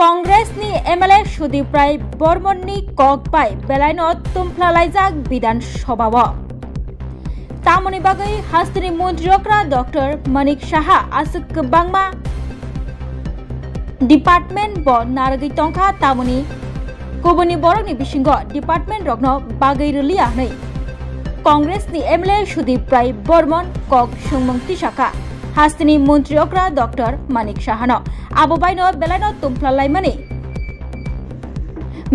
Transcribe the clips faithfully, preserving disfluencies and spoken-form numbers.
Congress ni M L A Sudip Rai Bormon ni kok bai belaino tumphla laijak Bidhan Sabha o. Tamoni bagwi hasteni montri okra Doctor Manik Saha aswk kwbangma department bo narwgwi tongkha, tamoni kubuni borokni bisingo department rokno bagwi rwliya hwnwi Congress ni M L A Sudip Rai Bormon kok swngmung tisakha hasteni montri okra Doctor Manik Sahano. Abo baino belaino tumphla laimani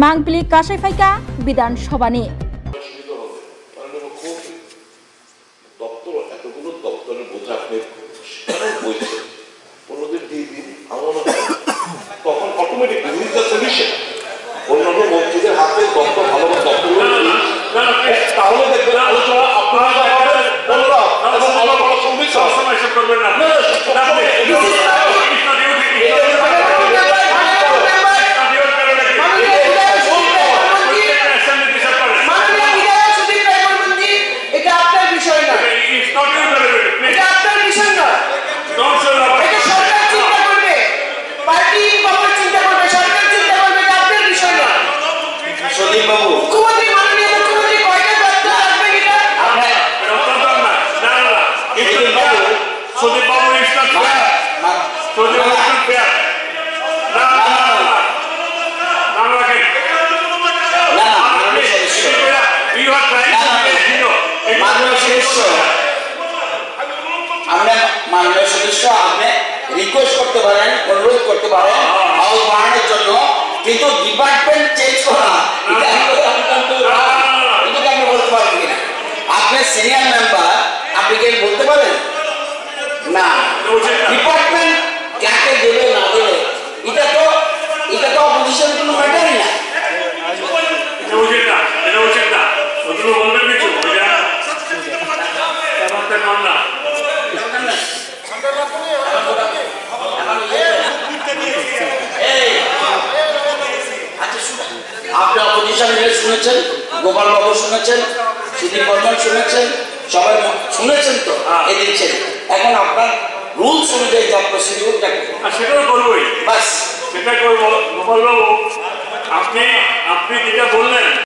mangpili kasai phaikha Bidhan Sabhani. অসুবিধা হবে। কারণ হলো কোন দপ্তর, এতগুলো দপ্তরের মধ্যে আপনি কেন বলছেন? অন্যদের দিয়ে দিন, আমার মনে হয় তখন অটোমেটিক রিলিজ দ্য সলিউশন। অন্যান্য মন্ত্রীদের হাতে দপ্তর, ভালো ভালো দপ্তরগুলো দিন। তাহলে দেখবেন আলোচনা আপনারা, অন্যরা এবং আলোচনা সব সময় সব করবেন না। না, না, সব সময় এটা মাননীয় বিধায়ক সুদীপ রায় বর্মনজি, এটা আপনার বিষয় নয়। It's not your prerogative, please. এটা আপনার বিষয় নয়। Don't show your এটা সরকার চিন্তা করবে, পার্টি বাবুর চিন্তা করবে, সরকার চিন্তা করবে, এটা আপনার বিষয় নয়। সুদীপ বাবু। মুখ্যমন্ত্রী, মাননীয় মুখ্যমন্ত্রী কয়টা দপ্তর রাখবেন এটা? আপনার এটা অত্যন্ত অন্যায়। না, না, না। সুদীপ বাবু। সুদীপ বাবু, it's not fair। Sudip Babu, it's not fair। না, না, না, না, না। নাম রাখেন। না, না, আপনি, মাননীয় সদস্য। You are trying to be a hero। মাননীয় সদস্য। আপনি মাননীয় সদস্য, আপনি রিকোয়েস্ট করতে পারেন, অনুরোধ করতে পারেন, হাউস বাড়ানোর জন্য, কিন্তু ডিপার্টমেন্ট চেঞ্জ করা, এটা কিন্তু অত্যন্ত রাইট। এটাকে আপনি বলতে পারেন কিনা? আপনি সিনিয়র মেম্বার, আপনি কি বলতে পারেন? না। ডিপার্টমেন্ট কাকে দেবে না দেবে, এটা তো, এটা তো অপোজিশন কোনো ম্যাটারই না। এটা উচিত না, এটা উচিত না। ওগুলো বলবেন কিছু, এটা তেমন তেমন না। এই, আচ্ছা, শুনুন। আপনি অপোজিশন লিডার শুনেছেন, গোপাল বাবু শুনেছেন, সুদীপ বর্মন শুনেছেন, সবাই ম-, শুনেছেন তো? হ্যাঁ। এদিন সেদিন। এখন আপনার রুলস অনুযায়ী যা প্রসিডিউর, তা করুন। আর সেটা তো করবোই। বাস। সেটা করবো। গোপাল বাবু, আপনি, আপনি যেটা বললেন,